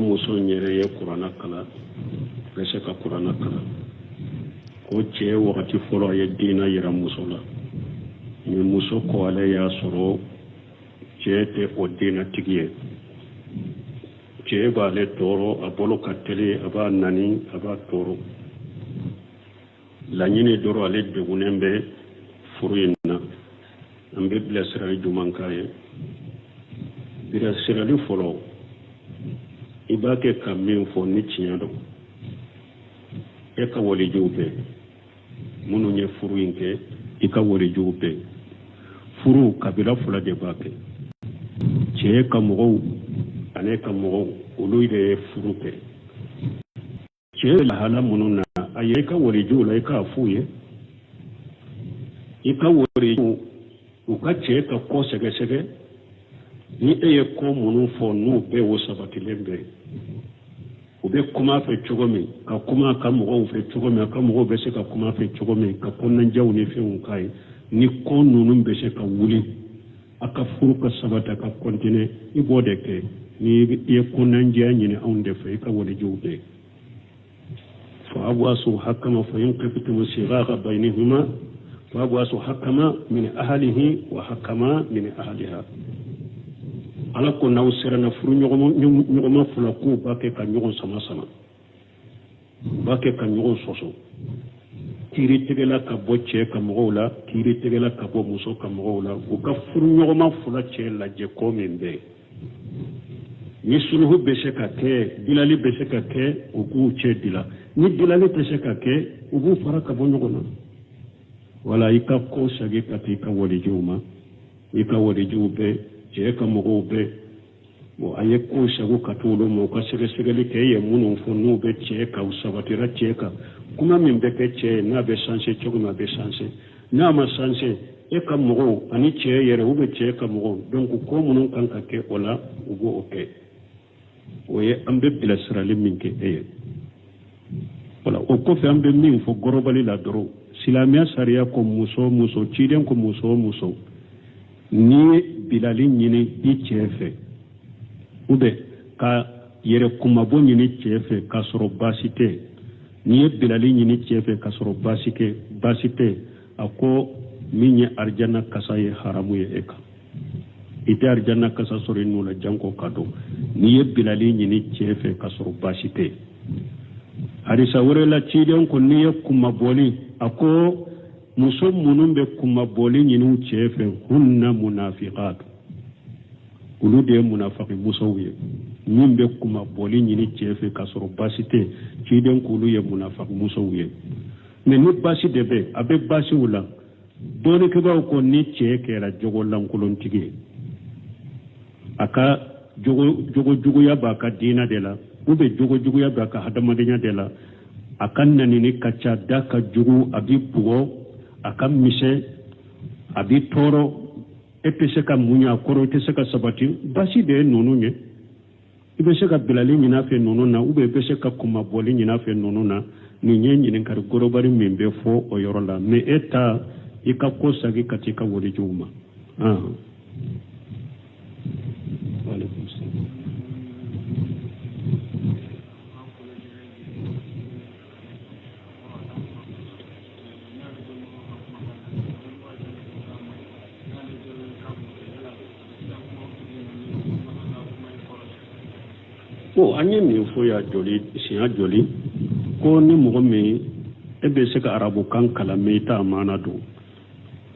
Ko muso in yɛrɛ ye kuranna kalan, bɛ se ka kuranna kalan. Ko cɛ wagati fɔlɔ, a ye diina yira muso la, mais muso ko ale y'a sɔrɔ cɛ tɛ o diinatigi ye. Cɛ b'ale tɔɔrɔ, a bolo ka teli, a b'a nani, a b'a tɔɔrɔ. Laɲini dɔrɔn, ale degunnen bɛ furu in na. An bɛ bilasirali jumɛn k'a ye? Bilasirali fɔlɔ, i b'a kɛ ka min fɔ ni tiɲɛ don, e ka walijuw bɛ minnu ye furu in kɛ, i ka walijuw bɛ. Furu, kabila fila de b'a kɛ, cɛ ka mɔgɔw ani ka mɔgɔw, olu de ye furu kɛ. Cɛ lahala minnu na, a ye i ka walijuw la, i k'a f'u ye, i ka walijuw u ka cɛ ka ko sɛgɛsɛgɛ. Ni e ye ko minnu fɔ, n'u bɛɛ o sabatilen bɛ, u bɛ kuma a fɛ cogo min, ka kuma a ka mɔgɔw fɛ cogo min, a ka mɔgɔw bɛ se ka kuma a fɛ cogo min, ka kɔnɔnajaw ni fɛnw k'a ye, ni ko ninnu bɛ se ka wuli, a ka furu ka sabati, a ka kɔntine, i b'o de kɛ. Ni i ye kɔnɔnajɛya ɲini anw de fɛ, i ka walijuw bɛɛ. Fa hakama fa in khiftum shiqaqa baynihima fab'asu hakama min ahlihi wa hakama min ahliha. Ala ko n'aw siranna furu ɲɔgɔnma fila k'u b'a kɛ ka ɲɔgɔn sama sama, u b'a kɛ ka ɲɔgɔn sɔsɔ, kiiritigɛla ka bɔ cɛ ka mɔgɔw la, kiiritigɛla ka bɔ muso ka mɔgɔw la, u ka furu ɲɔgɔnma fila cɛ lajɛ ko min bɛ ni suluhu bɛ se ka kɛ, dilali bɛ se ka kɛ, u k'u cɛ dila. Ni dilali tɛ se ka kɛ, u b'u fara ka bɔ ɲɔgɔn na. Wala i ka ko sagi ka taa i ka walijuw ma, i ka walijuw bɛɛ, cɛ ka mɔgɔw bɛɛ. Bon, a ye ko sago ka t'olu ma, u ka sɛgɛsɛgɛli kɛ. E ye minnu fɔ, n'u bɛ cɛ kan, u sabatira cɛ kan, kuma min bɛ kɛ cɛ ye, n'a bɛ sanse cogo min, a bɛ sanse. N'a ma sanse, e ka mɔgɔw ani cɛ yɛrɛ u bɛ cɛ ka mɔgɔw, donc ko minnu kan ka kɛ o la, u b'o kɛ. O ye an bɛ bilasirali min kɛ e ye. Wala o kɔfɛ, an bɛ min fɔ gɔrɔbali la dɔrɔn, silamɛya sariya ko muso muso, ciden ko muso muso, n'i ye bilali ɲini i cɛ fɛ ou bien ka yɛrɛ kunmabɔ ɲini cɛ fɛ k'a sɔrɔ baasi tɛ, n'i ye bilali ɲini cɛ fɛ k'a sɔrɔ baasi kɛ baasi tɛ, a ko min ye arijana kasa ye haramu ye e kan. I tɛ arijana kasa sɔrɔ i nu la janko ka don, n'i ye bilali ɲini cɛ fɛ k'a sɔrɔ baasi tɛ. Hadisa wɛrɛ la, ciden ko n'i ye kunmabɔli, a ko muso minnu bɛ kunmabɔli ɲini u cɛ fɛ, hunna munafiqat, olu de ye munafaki musow ye. Min bɛ kunmabɔli ɲini cɛ fɛ k'a sɔrɔ baasi tɛ, ciden k'olu ye munafaki musow ye. Mais ni baasi de bɛ, a bɛ baasiw la. Dɔnnikɛbaaw ko ni cɛ kɛra jogo lankolontigi ye, a ka jogo juguya b'a ka diina de la, ou bien jogo juguya b'a ka hadamadenya de la, a ka nanini ka ca, da ka jugu, a b'i bugɔ, a ka misɛn, a b'i tɔɔrɔ, e tɛ se ka muɲu a kɔrɔ, i tɛ se ka sabati, baasi de ye ninnu ye. I bɛ se ka bilali ɲini a fɛ ninnu na, ou bien i bɛ se ka kunmabɔli ɲini a fɛ ninnu na. Nin ye ɲininkali gorobari min bɛ fɔ o yɔrɔ la. Mais e ta, i ka ko sagi ka t'i ka walijuw ma. Waaleykum salaam. Ko an ye nin fɔ ya joli siɲɛ joli, ko ni mɔgɔ min e bɛ se ka arabukan kalan, mais i t'a maana dɔn,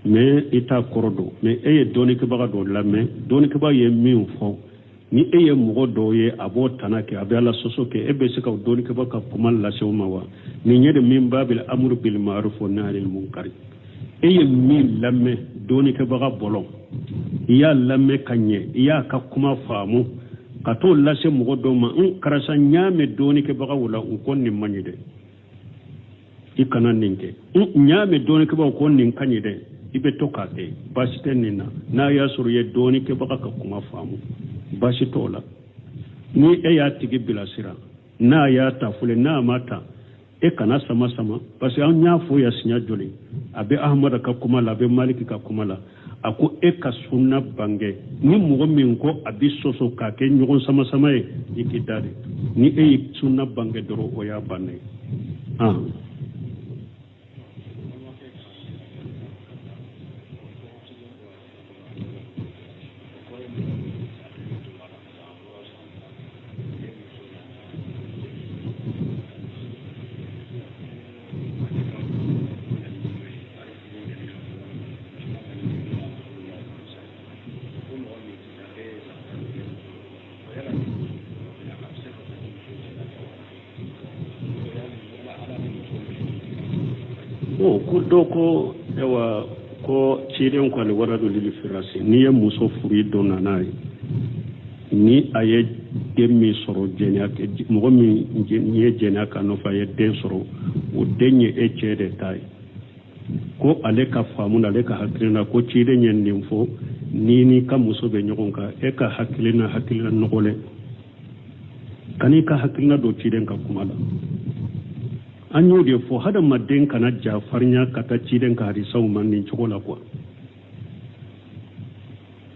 mais i t'a kɔrɔ dɔn, mais e ye dɔnnikɛbaga dɔ lamɛn, dɔnnikɛbaga ye min fɔ, ni e ye mɔgɔ dɔw ye a b'o tana kɛ, a bɛ ala sɔsɔ kɛ, e bɛ se ka dɔnnikɛbaga ka kuma lase o ma wa? Nin ye de min babil amru bil ma'ruf wa nahy anil munkar. E ye min lamɛn dɔnnikɛbaga bolo, i y'a lamɛn ka ɲɛ, i y'a ka kuma faamu, ka t'o lase mɔgɔ dɔw ma: n karisa, n y'a mɛn dɔnnikɛbagaw la, u ko nin man ɲi dɛ, i kana nin kɛ. N y'a mɛn dɔnnikɛbagaw ko nin ka ɲi dɛ, i bɛ to k'a kɛ. Baasi tɛ nin na. N'a y'a sɔrɔ i ye dɔnnikɛbaga ka kuma faamu, baasi t'o la. Ni e y'a tigi bilasira, n'a y'a ta fɔlɔ, n'a ma ta, e kana sama sama, parce que an y'a fɔ ya siɲɛ joli, a bɛ Ahamada ka kuma la, a bɛ Maliki ka kuma la. A ko e ka sunna bange, ni mɔgɔ min ko a bɛ sɔsɔ k'a kɛ ɲɔgɔn sama-sama ye, i k'i da de. Ni e ye sunna bange dɔrɔn, o y'a bannen ye. Bon, ko dɔ ko ayiwa, ko ciden ko alwaladu lil firasi, n'i ye muso furu, i donna n'a ye, ni a ye den min sɔrɔ jɛnɛya kɛ, mɔgɔ min ye jɛnɛya k'a nɔfɛ, a ye den sɔrɔ, o den ye e cɛ de ta ye. Ko ale ka faamu na, ale ka hakilina, ko ciden ye nin fɔ ni n'i ka muso bɛ ɲɔgɔn kan. E ka hakilina, hakilina nɔgɔlen, kan'i ka hakilina don ciden ka kuma la. An y'o de fɔ, hadamaden kana ja farinya ka taa ciden ka hadisaw ma nin cogo la quoi.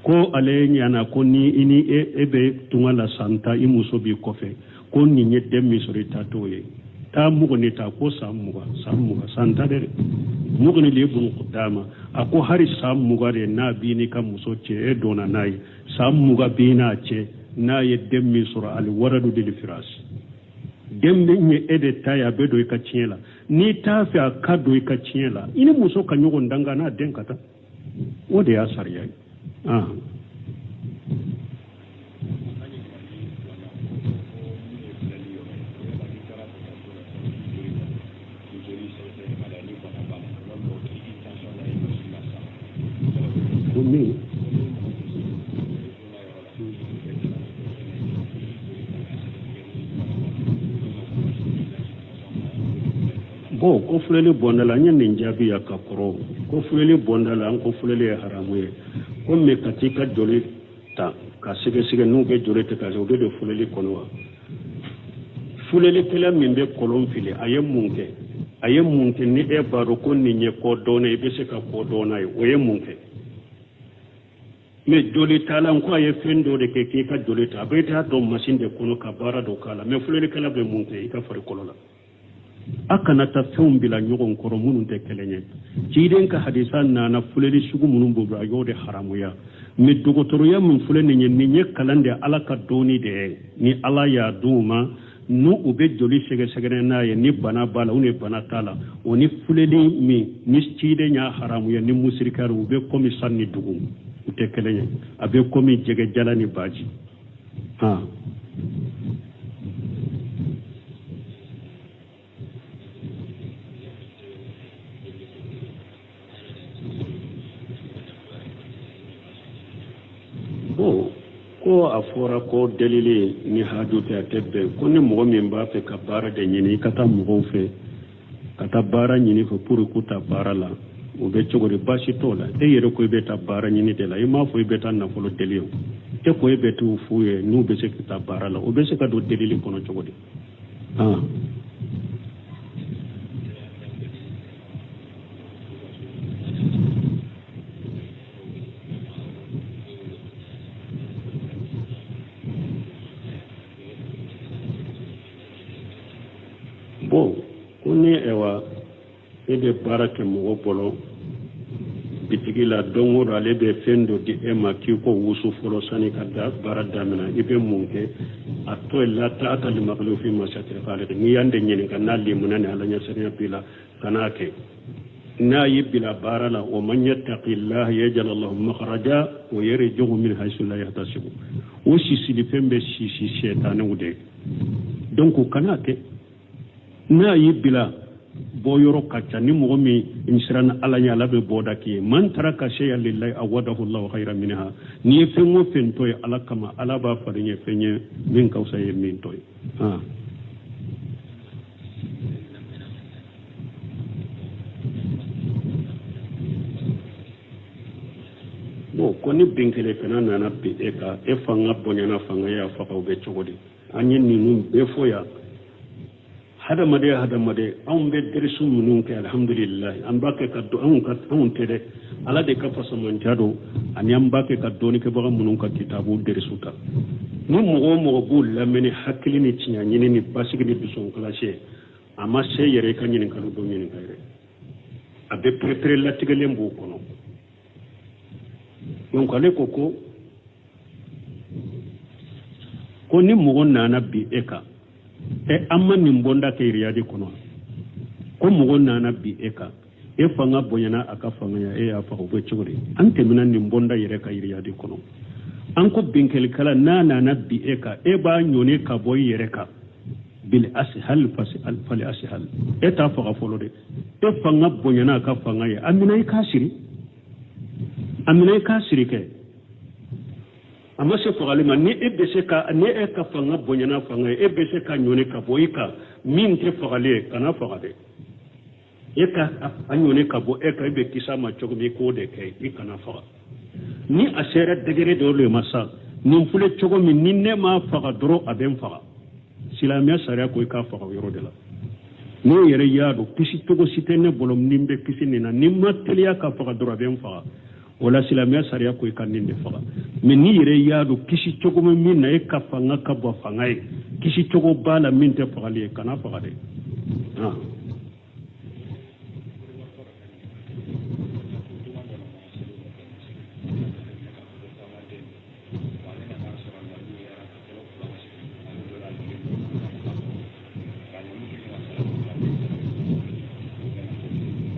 Ko ale ɲana ko ni i ni e bɛ tunga la san 10, i muso b'i kɔfɛ, ko nin ye den min sɔrɔ, i ta t'o ye. Taa Muguni ta, ko san 20, san 20, san 10 dɛ. Muguni le ibunu Kudama a ko hari san 20 de n'a b'i n'i ka muso cɛ, e donna n'a ye, san 20 b'i n'a cɛ, n'a ye den min sɔrɔ, alwaladu lil firasi, den min ye e de ta ye, a bɛ don i ka tiɲɛ la. N'i t'a fɛ a ka don i ka tiɲɛ la, i ni muso ka ɲɔgɔn danga n'a den ka taa, o de y'a sariya ye. Ko min bon, ko filɛli bɔnda la, an ye nin jaabi ya ka kɔrɔ. Ko filɛli bɔnda la, an ko filɛli ye haramu ye. Ko mais ka t'i ka joli ta ka sɛgɛsɛgɛ, n'u bɛ joli ta ka o bɛ don filɛli kɔnɔ wa? Filɛlikɛla min bɛ kɔlɔn fili, a ye mun kɛ? A ye mun kɛ? Ni e b'a dɔn ko nin ye ko dɔnna ye, i bɛ se ka ko dɔnna ye, o ye mun kɛ? Mais joli tala ko a ye fɛn dɔ de kɛ k'i ka joli ta, a bɛ taa dɔn masin de kɔnɔ ka baara dɔ k'a la. Mais filɛlikɛla bɛ mun kɛ i ka farikolo la? A kana taa fɛnw bila ɲɔgɔn kɔrɔ minnu tɛ kelen ye. Ciden ka hadisa nana, filɛli sugu minnu b'o bolo, a y'o de haramuya. Mais dɔgɔtɔrɔya min filɛ nin ye, nin ye kalan de, Ala ka dɔnni de ye. Ni Ala y'a d'u ma, n'u u bɛ joli sɛgɛsɛgɛ n'a ye, ni bana b'a la ou ni bana t'a la, o ni filɛli min ni ciden y'a haramuya ni musirikari, u bɛ komi san ni dugu, u tɛ kelen ye. A bɛ komi jɛgɛ jala ni baji han. Bon, ko a fɔra ko delili ni haju tɛ, a tɛ bɛn. Ko ni mɔgɔ min b'a fɛ ka baara de ɲini, i ka taa mɔgɔw fɛ ka taa baara ɲini fɛ pour k'u ta baara la, o bɛ cogo di? Baasi t'o la. E yɛrɛ ko i bɛ taa baara ɲini de la, i m'a fɔ i bɛ taa nafolo deli. O e ko e bɛ t'u f'u ye n'u bɛ se ka taa baara la, o bɛ se ka don delili kɔnɔ cogo di? Han. Bon, ko ni ɛwa e bɛ baara kɛ mɔgɔ bolo bitigi la, don o don ale bɛ fɛn dɔ di e ma k'i ko wusu fɔlɔ sani ka da baara daminɛ, i bɛ mun kɛ? A to yen. La ta'ata li makhluq fi ma'siyatil khaliq. N'i y'an de ɲininka n'a limuna ni Ala ɲɛsiranya b'i la, kan'a kɛ. N'a y'i bila baara la, wa man yattaqillaha yaj'al lahu makhraja wa yarzuqhu min haythu la yahtasibu. O sisilifɛn bɛ sisi sɛtanɛw de. Donc kan'a kɛ. N'a y'i bila, bɔ yɔrɔ ka ca. Ni mɔgɔ min siranna Ala ɲɛ, Ala bɛ bɔda k'i ye. Man taraka shay'an lillahi awadahu Allahu khayran minha. N'i ye fɛn o fɛn to ye Ala kama, Ala b'a falen ye fɛn ye min ka fisa ye min to ye. Han. Bon, ko ni bin kelen kana nana bin e kan, e fanga bonyana, fanga y'a faga, o bɛ cogo di? An ye ninnu bɛɛ fɔ yan. Hadamaden hadamaden, anw bɛ derisu minnu kɛ, alhamdulilayi, an b'a kɛ ka dɔn anw ka anw tɛ dɛ, Ala de ka fasamandiya don, ani an b'a kɛ ka dɔnnikɛbaga minnu ka kitabu derisu ta. Ni mɔgɔ o mɔgɔ b'u lamɛn ni hakili ni tiɲɛ ɲini ni basigi ni dusukun ye, a ma se yɛrɛ i ka ɲininkali dɔ ɲininka yɛrɛ, a bɛ perepere latigɛlen b'o kɔnɔ. Donc ale ko ko ni mɔgɔ nana bin e kan, ɛ an ma nin bɔnda kɛ Iriyadi kɔnɔ, ko mɔgɔ nana bin e kan, e fanga bonyana a ka fanga ya, e y'a faga, o bɛ cogo di? An tɛmɛna nin bɔnda yɛrɛ kan Iriyadi kɔnɔ. An ko binkɛlikɛla n'a nana bin e kan, e b'a ɲɔni ka bɔ i yɛrɛ kan, bil ashal fal ashal, e t'a faga fɔlɔ dɛ, e fanga bonyana a ka fanga ye, a minɛ i k'a siri, a minɛ i k'a siri kɛ, a ma se fagali ma. Ni e bɛ se ka, ni e ka fanga bonyana fanga ye, e bɛ se ka ɲɔni ka bɔ i kan min tɛ fagali ye, kana faga dɛ, e ka a ɲɔni ka bɔ e kan, e bɛ kisi a ma cogo min, i k'o de kɛ, i kana faga. Ni a sera degré dɔ de ma sa, nin filɛ cogo min, ni ne m'a faga dɔrɔn a bɛ n faga, silamɛya sariya ko i k'a faga o yɔrɔ de la. Ne yɛrɛ y'a dɔn kisi cogo si tɛ ne bolo ni n bɛ kisi nin na, ni n ma teliya ka faga dɔrɔn a bɛ n faga, o la silamɛya sariya ko i ka nin de faga. Mais n'i yɛrɛ y'a dɔn kisi cogo bɛ min na, e ka fanga ka bon fanga ye, kisi cogo b'a la min tɛ fagali ye, kana faga dɛ.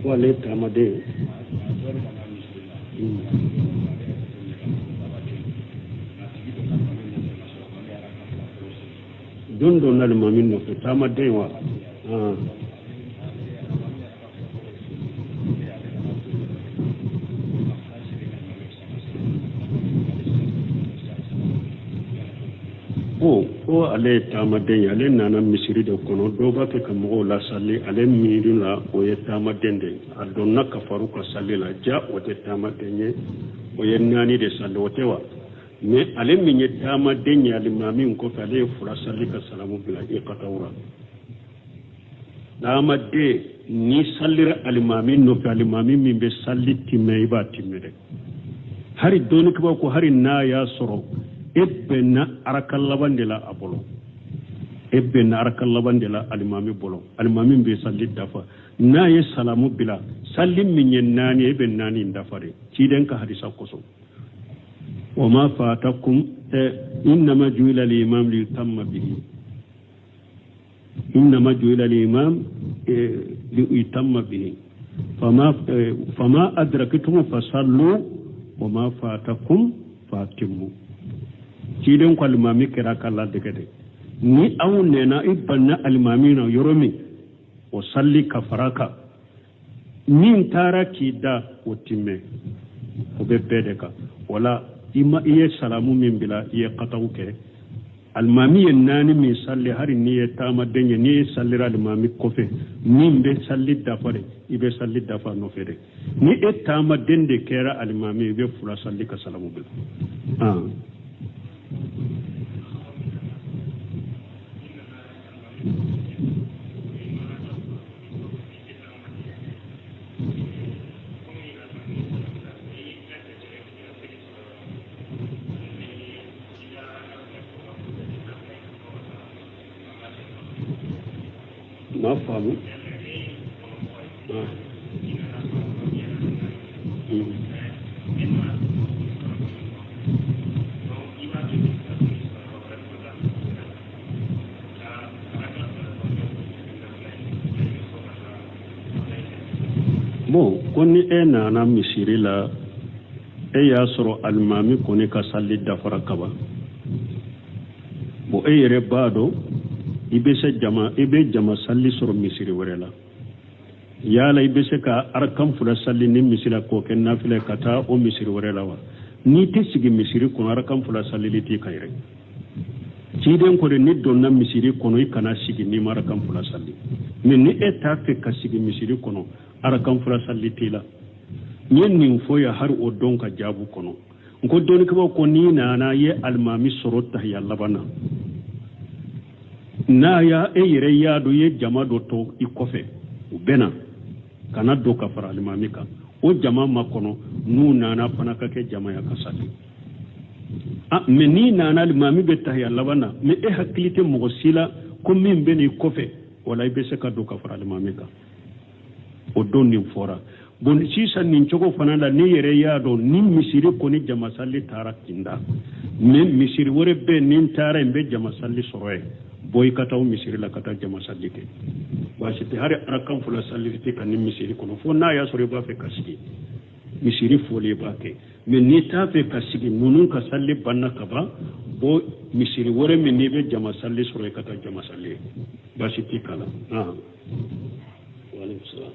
Ko ale taamaden don dɔ alimami nɔfɛ, taamaden wa? Ko ko ale ye taamaden ye, ale nana misiri de kɔnɔ, dɔw b'a kɛ ka mɔgɔw lasali, ale miiri la o ye taamaden de ye, a donna ka far'u ka sali la, ja o tɛ taamaden ye, o ye naani de sali, o tɛ wa? Mais ale min ye taamaden ye, alimami kɔfɛ, ale ye fila sali ka salamu bila i katawura. Taamaden ni salira alimami nɔfɛ, alimami min bɛ sali timɛ, i b'a timɛ dɛ. Hari dɔnnikɛbaw ko hari n'a y'a sɔrɔ e bɛnna araka laban de la a bolo, e bɛnna araka laban de la alimami bolo, alimami bɛ sali dafa, n'a ye salamu bila, sali min ye naani, e bɛ naani in dafa de, ciden ka hadisa kosɔn. Wa ma fatakum innama ju'ila al-imam liyutamma bihi, innama ju'ila al-imam liyutamma bihi, fama adraktum fasallu wa ma fatakum fatimmu. Ciden ko alimami kɛra ka ladege de, ni aw nɛna i banna alimami na yɔrɔ min, o salli ka fara kan, min taara k'i da o timmɛ, o bɛ bɛɛ de kan. Wala i ma i ye salamu min bila, i ye kataw kɛ, alimami ye naani min salli, hali n'i ye taamaden ye, n'i ye sallira alimami kɔfɛ min bɛ salli dafa de, i bɛ salli dafa nɔfɛ de. Ni e taamaden de kɛra alimami, i bɛ fila salli ka salamu bila. N'a faamu. Bon, ko ni e nana misiri la, e y'a sɔrɔ alimami kɔni ka sali dafara kaban, bon, e yɛrɛ b'a dɔn i bɛ se jama, i bɛ jama sali sɔrɔ misiri wɛrɛ la, yala i bɛ se ka arakan fila sali ni misiri la k'o kɛ nafila ka taa o misiri wɛrɛ la wa? N'i tɛ sigi misiri kɔnɔ, arakan fila salili t'i kan yɛrɛ. Ciden ko de, ni donna misiri kɔnɔ, i kana sigi n'i ma arakan fila sali. Mais ni e t'a fɛ ka sigi misiri kɔnɔ, arakan fila sali t'i la. N ye nin fɔ yan hari o don ka jaabu kɔnɔ, n ko dɔnnikɛbaw ko n'i nana ye alimami sɔrɔ tahiya laban na, N'a y'a e yɛrɛ y'a dɔn i ye jama dɔ to i kɔfɛ, u bɛ na ka na don ka fara alimami kan, o jama makɔnɔ, n'u nana fana ka kɛ jama ya ka sali. Ah, mais n'i nana, alimami bɛ tahiya laban na, mais e hakili tɛ mɔgɔ si la ko min bɛ n'i kɔfɛ, wala i bɛ se ka don ka fara alimami kan. O don nin fɔra. Bon, sisan nin cogo fana la, n'i yɛrɛ y'a dɔn ni misiri kɔni jamasali taara kinda, mais misiri wɛrɛ bɛ ni n taara yen, n bɛ jamasali sɔrɔ yen, bɔ i ka taa o misiri la ka taa jamasali kɛ, baasi tɛ. Hali arakan fila sali tɛ ka ni misiri kɔnɔ, fo n'a y'a sɔrɔ i b'a fɛ ka sigi misiri fɔli, i b'a kɛ. Mais n'i t'a fɛ ka sigi, ninnu ka sali banna ka ban, bɔ misiri wɛrɛ min n'i bɛ jamasali sɔrɔ, i ka taa jamasali ye, baasi tɛ k'a la. Waaleykum salaam.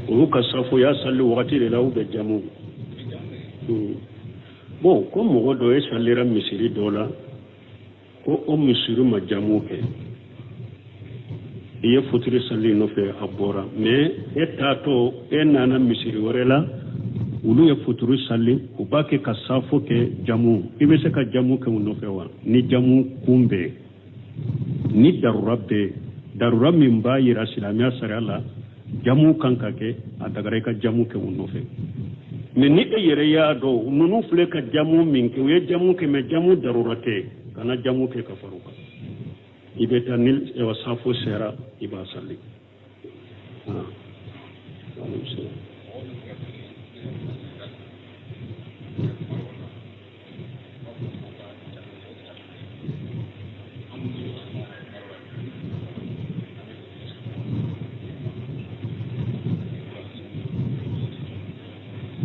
Olu ka safoya sali wagati de la u bɛ jamu. Bon, ko mɔgɔ dɔ ye salira misiri dɔ la, ko o misiri ma jamu kɛ, i ye futiri sali nɔfɛ, a bɔra, mais e taatɔ, e nana misiri wɛrɛ la, olu ye futiri sali, u b'a kɛ ka safo kɛ jamu, i bɛ se ka jamu kɛ u nɔfɛ wa? Ni jamu kun bɛ yen, ni darura bɛ yen, darura min b'a yira silamɛya sariya la jamu kan ka kɛ, a dagara i ka jamu kɛ u nɔfɛ. Mais ni e yɛrɛ y'a dɔn ninnu filɛ ka jamu min kɛ, u ye jamu kɛ, mais jamu darura tɛ, kana jamu kɛ ka fara u kan. I bɛ taa, ni safo sera, i b'a sali.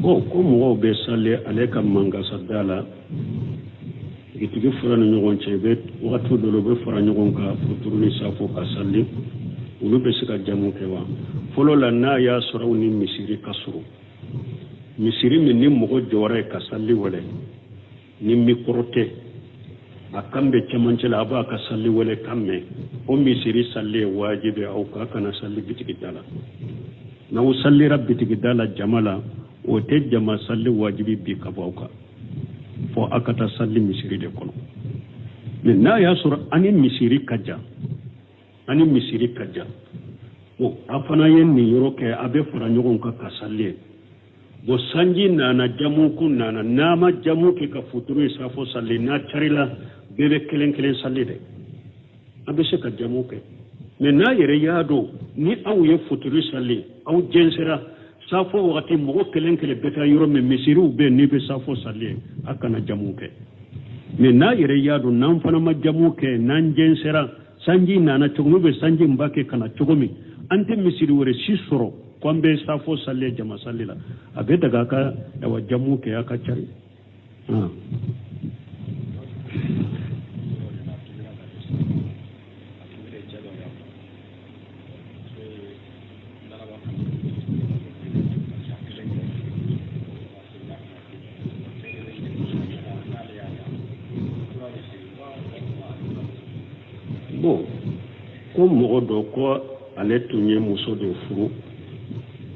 Bon, ko mɔgɔw bɛ sali ale ka mankasa da la, bitigi fila ni ɲɔgɔn cɛ, bɛ wagati dɔ la, u bɛ fara ɲɔgɔn kan futuru ni safo ka sali, olu bɛ se ka jamu kɛ wa? Fɔlɔ la, n'a y'a sɔrɔ aw ni misiri ka surun, misiri min ni mɔgɔ jɔra yen ka sali wele ni mikɔrɔ tɛ, a kan bɛ cɛmancɛ la, a b'a ka sali wele kan mɛn, o misiri sali ye wajibi aw kan. Kana sali bitigi da la. N'aw salira bitigi da la jama la, o tɛ jama sali wajibi bi ka bɔ aw kan, fo a ka taa sali misiri de kɔnɔ. Mais n'a y'a sɔrɔ ani misiri ka jan, ani misiri ka jan, o a fana ye nin yɔrɔ kɛ, a bɛ fara ɲɔgɔn kan ka sali ye. Bon, sanji nana, jamu kun nana, n'a ma jamu kɛ ka futuru ye safo sali, n'a carila, bɛɛ bɛ kelen kelen sali dɛ, a bɛ se ka jamu kɛ. Mais n'a yɛrɛ y'a dɔn ni aw ye futuru sali, aw jɛnsɛra safo wagati, mɔgɔ kelen kelen bɛ taa yɔrɔ min misiriw bɛ n'i bɛ safo sali ye, a kana jamu kɛ. Mais n'a yɛrɛ y'a dɔn n'an fana ma jamu kɛ, n'an jɛnsɛra, sanji nana cogo min, bɛ sanji in b'a kɛ ka na cogo min, an tɛ misiri wɛrɛ si sɔrɔ ko an bɛ safo sali jama sali la, a bɛ daga a ka awa jamu kɛ, a ka cari. Bon, ko mɔgɔ dɔ ko ale tun ye muso de furu,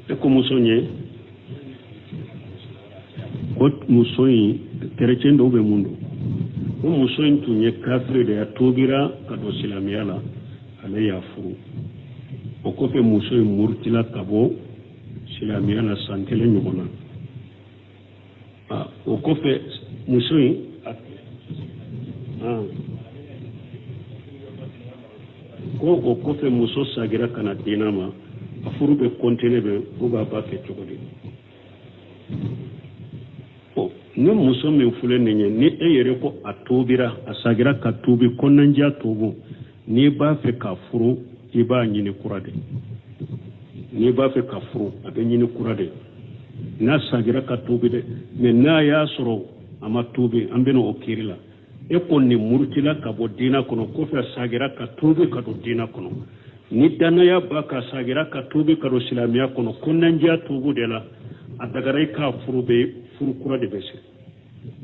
e ko muso ye ko muso in kerecɛn dɔw bɛ mun don, ko muso in tun ye kafiri de ye, a tobira ka don silamɛya la, ale y'a furu. O kɔfɛ muso in murutila ka bɔ silamɛya la san kelen ɲɔgɔn na. O kɔfɛ muso in ko o kɔfɛ muso sagira ka na diinɛ ma, a furu bɛ kɔntine bɛ u b'a ba kɛ cogo di? Ni muso min filɛ nin ye, ni e yɛrɛ ko a tobira, a sagira ka tubi, kɔnɔnajɛya tubu, n'i b'a fɛ ka furu, i b'a ɲini kura de. N'i b'a fɛ ka furu, a bɛ ɲini kura de, n'a sagira ka tubi dɛ. Mais n'a y'a sɔrɔ a ma tubi, an bɛna o kiri la. E ko nin murutila ka bɔ diinɛ kɔnɔ, kɔfɛ a sagira ka tubi ka don diinɛ kɔnɔ, ni dannaya b'a kan, sagira ka tubi ka don silamɛya kɔnɔ, kɔnɔnajɛya tubu de la, a dagara i k'a furu, bɛ furu kura de bɛ siri.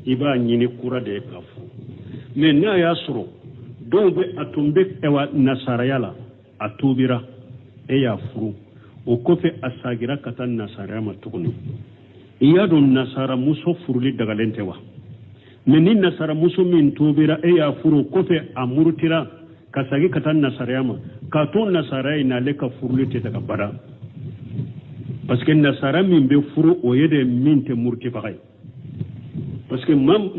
I b'a ɲini kura de ye k'a furu. Mais n'a y'a sɔrɔ dɔw bɛ a tun bɛ ɛwa nasaraya la, a tuubira, e y'a furu, o kɔfɛ a sagira ka taa nasaraya ma tuguni. I y'a dɔn nasaramuso furuli dagalen tɛ wa? Mais ni nasaramuso min tuubira, e y'a furu, o kɔfɛ a murutira ka sagi ka taa nasaraya ma, k'a to nasaraya in na, ale ka furuli tɛ daga bada, parce que nasara min bɛ furu, o ye de min tɛ murutibaga ye, parce que man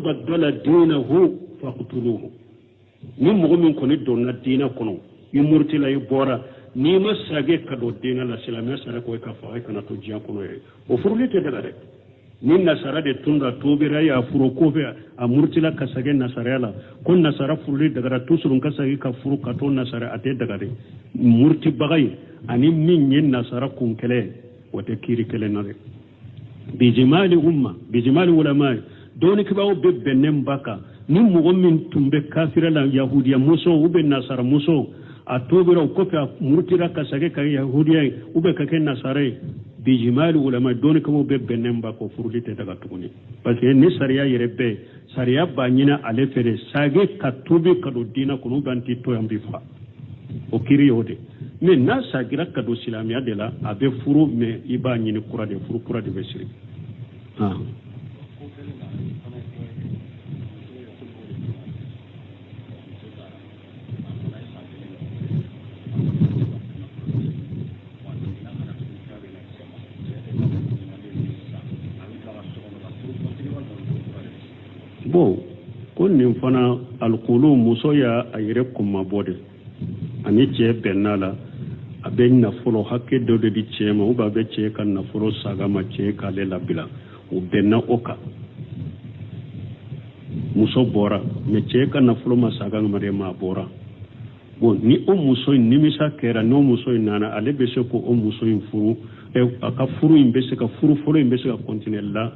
baddala dinahu faqtuluhu. Ni mɔgɔ min kɔni donna diinɛ kɔnɔ, i murutila, i bɔra, n'i ma sage ka don diinɛ la, silamɛya sariya ko i ka faga, i kana to diɲɛ kɔnɔ yɛrɛ. O furuli tɛ daga dɛ. Ni nasara de tun ka tuubira, y'a furu, kɔfɛ a murutila ka sage nasaraya la, ko nasara furuli dagara, toujours ka sagi ka furu ka to nasara, a tɛ daga dɛ. Murutibaga ye ani min ye nasara kun kɛlɛ ye, o tɛ kiiri kelen na dɛ. Bijimali umma, bijimali ulama, dɔnnikɛbaaw bɛ bɛnnen ba kan, ni mɔgɔ min tun bɛ kafira la, yahudiya muso ou bien nasara muso, a tuubira, o kɔfɛ a murutira ka sage ka yahudiya ye ou bien ka kɛ nasara ye, bijimali ulama, dɔnnikɛbaaw bɛ bɛnnen ba kan, furuli tɛ daga tuguni, parce que ni sariya yɛrɛ bɛɛ sariya b'a ɲini ale fɛ de, sage ka tuubi ka don diinɛ kɔnɔ, ou bien an t'i to yan, b'i faga. O kiiri y'o de. Mais n'a sagira ka don silamɛya de la, a bɛ furu, mais i b'a ɲini kura de, furu kura de bɛ siri. Bon, ko nin fana alikulu, muso y'a a yɛrɛ kunmabɔ de, ani cɛ bɛnna la, a bɛ nafolo hakɛ dɔ de di cɛ ma, ou bien a bɛ cɛ ka nafolo saga ma, cɛ k'ale labila, o bɛnna o kan. Muso bɔra, mais cɛ ka nafolo ma saga ma dɛ, ma bɔra. Bon, ni o muso in nimisa kɛra, n'o muso in nana, ale bɛ se ko o muso in furu, a ka furu in bɛ se ka, furu fɔlɔ in bɛ se ka continuer la.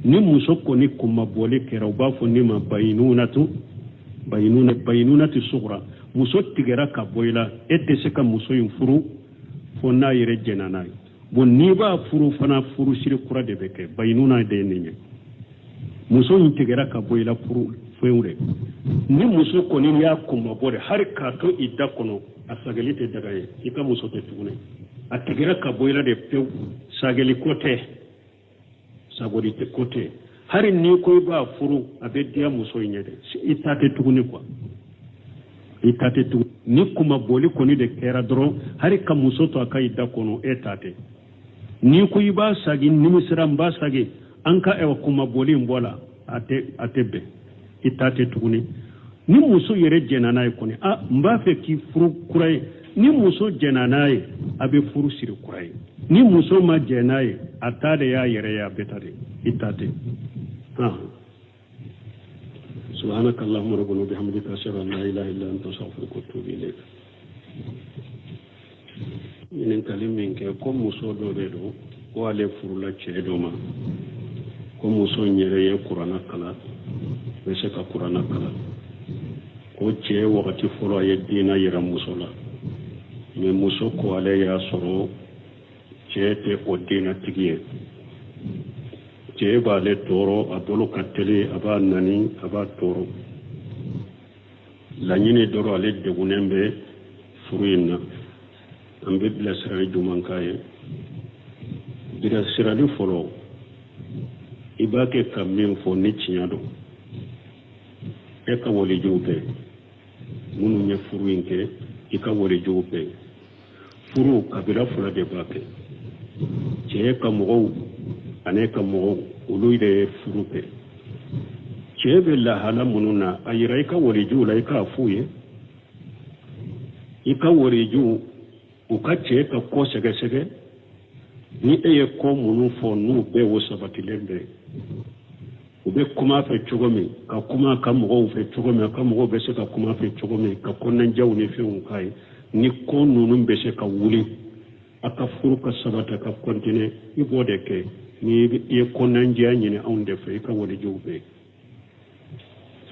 Ni muso kɔni kunmabɔli kɛra, u b'a fɔ ne ma bayinunatu, bayinuna, bayinunatu sugura, muso tigɛra ka bɔ i la, e tɛ se ka muso in furu fo n'a yɛrɛ jɛnna n'a ye. Bon, n'i b'a furu fana, furu siri kura de bɛ kɛ. Bayinuna de ye nin ye, muso in tigɛra ka bɔ i la furu fɛnw de. Ni muso kɔni y'a kunmabɔ de, hali k'a to i da kɔnɔ, a sageli tɛ daga ye, i ka muso tɛ tuguni, a tigɛra ka bɔ i la de pewu, sageli ko tɛ, sagoli tɛ ko tɛ. Hali n'i ko i b'a furu, a bɛ diya muso in ye dɛ, i ta tɛ tuguni quoi, i ta tɛ tuguni. Ni kunmabɔli kɔni de kɛra dɔrɔn, hali ka muso to a ka i da kɔnɔ, e ta tɛ. N'i ko i b'a sagi, nimisira, n b'a sagi, an ka ɛwà kunmabɔli in bɔ la, a tɛ bɛn, i ta tɛ tuguni. Ni muso yɛrɛ jɛnna n'a ye kɔni, a n b'a fɛ k'i furu kura ye, ni muso jɛnna n'a ye, a bɛ furu siri kura ye. Ni muso ma jɛn n'a ye, a ta de y'a yɛrɛ ye, a bɛ ta de, i ta tɛ. Subhanaka allahumma rabbana wa bihamdika, ashhadu an la ilaha illa anta, astaghfiruka wa atubu ilayk. Ɲininkali min kɛ, ko muso dɔ de don, ko ale furula cɛ dɔ ma, ko muso in yɛrɛ ye kuranna kalan, bɛ se ka kuranna kalan, ko cɛ wagati fɔlɔ a ye diina yira muso la, mais muso ko ale y'a sɔrɔ cɛ tɛ o diinatigi ye, cɛ b'ale tɔɔrɔ, a bolo ka teli, a b'a nani, a b'a tɔɔrɔ. Laɲini dɔrɔn, ale degunnen bɛ furu in na. An bɛ bilasirali jumɛn k'a ye? Bilasirali fɔlɔ, i b'a kɛ ka min fɔ ni tiɲɛ don, e ka walijuw bɛɛ minnu ye furu in kɛ, i ka walijuw bɛɛ. Furu kabila fila de b'a kɛ, cɛ ka mɔgɔw ani ka mɔgɔw, olu de ye furu kɛ. Cɛ bɛ lahala minnu na, a yira i ka walijuw la, i k'a f'u ye, i ka walijuw u ka cɛ ka ko sɛgɛsɛgɛ. Ni e ye ko minnu fɔ, n'u bɛɛ o sabatilen bɛ, u bɛ kuma fɛ cogo min, ka kuma ka mɔgɔw fɛ cogo min, a ka mɔgɔw bɛ se ka kuma fɛ cogo min, ka kɔnɔnajɛw ni fɛnw k'a ye, ni ko ninnu bɛ se ka wuli, a ka furu ka sabati, ka continuer, i b'o de kɛ. Ni i ye kɔnɔnajɛya ɲini anw de fɛ, i ka walijuw bɛɛ.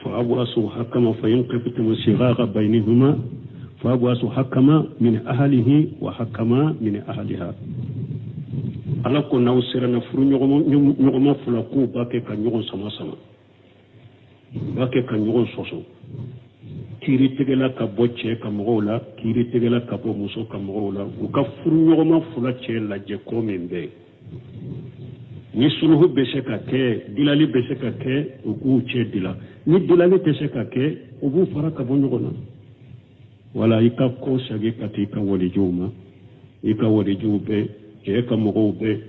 فأبعثوا حكما فإن خفتم شقاق بينهما فأبعثوا حكما من أهله وحكما من أهلها. Ala ko n'aw siranna furu ɲɔgɔnma fila k'u b'a kɛ ka ɲɔgɔn sama sama, u b'a kɛ ka ɲɔgɔn sɔsɔ, kiiritigɛla ka bɔ cɛ ka mɔgɔw la, kiiritigɛla ka bɔ muso ka mɔgɔw la, u ka furu ɲɔgɔnma fila cɛ lajɛ ko min bɛ yen ni suluhu bɛ se ka kɛ, dilali bɛ se ka kɛ, u k'u cɛ dila. Ni dilali tɛ se ka kɛ, u b'u fara ka bɔ ɲɔgɔn na. Wala i ka ko sagi ka taa i ka walijuw ma, i ka walijuw bɛ cɛ ka mɔgɔw bɛ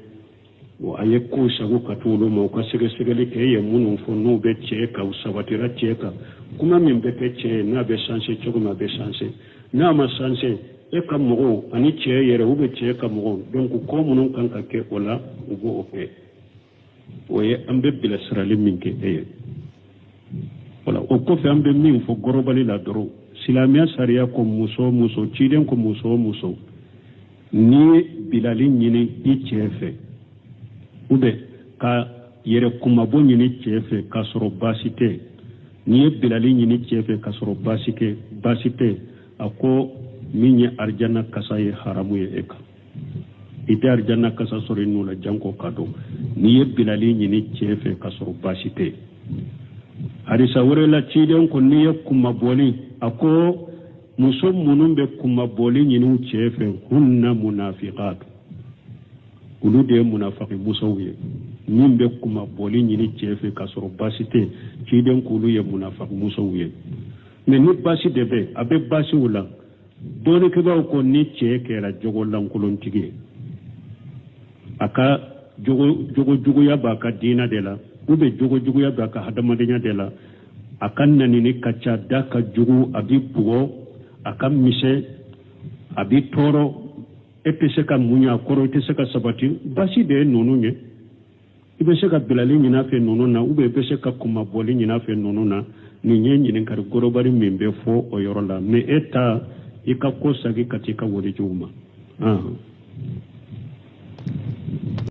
a ye ko sago ka to olu ma, u ka sɛgɛsɛgɛli kɛ. E ye minnu fɔ n'u bɛ cɛ kan, u sabatira cɛ kan, kuma min bɛ kɛ cɛ ye, n'a bɛ sanse cogo min, a bɛ sanse. N'a ma sanse, e ka mɔgɔw ani cɛ yɛrɛ u bɛ cɛ ka mɔgɔw, donc ko minnu kan ka kɛ o la, u b'o kɛ. O ye an bɛ bilasirali min kɛ e ye. Wala o kɔfɛ, an bɛ min fɔ gɔrɔbali la dɔrɔn, silamɛya sariya ko muso muso, ciden ko muso muso, n'i ye bilali ɲini i cɛ fɛ ou bien ka yɛrɛ kunmabɔ ɲini cɛ fɛ k'a sɔrɔ baasi tɛ, n'i ye bilali ɲini cɛ fɛ k'a sɔrɔ baasi kɛ baasi tɛ, a ko min ye arijana kasa ye haramu ye e kan, i tɛ arijana kasa sɔrɔ i nun la janko ka don, n'i ye bilali ɲini cɛ fɛ k'a sɔrɔ baasi tɛ. Hadisa wɛrɛ la, ciden ko n'i ye kunmabɔli, a ko muso minnu bɛ kunmabɔli ɲini u cɛ fɛ, hunna munafiqat, olu de ye munafaki musow ye. Min bɛ kunmabɔli ɲini cɛ fɛ k'a sɔrɔ baasi tɛ, ciden k'olu ye munafaki musow ye. Mais ni baasi de bɛ, a bɛ baasiw la. Dɔnnikɛbaaw ko ni cɛ kɛra jogo lankolontigi ye, a ka jogo juguya b'a ka diina de la, ou bien jogo juguya b'a ka hadamadenya de la, a ka nanini ka ca, da ka jugu, a b'i bugɔ, a ka misɛn, a b'i tɔɔrɔ, e tɛ se ka muɲu a kɔrɔ, i tɛ se ka sabati, baasi de ye ninnu ye. I bɛ se ka bilali ɲini a fɛ ninnu na, ou bien i bɛ se ka kunmabɔli ɲini a fɛ ninnu na. Nin ye ɲininkali gorobari min bɛ fɔ o yɔrɔ la. Mais e ta, i ka ko sagi ka t'i ka walijuw ma.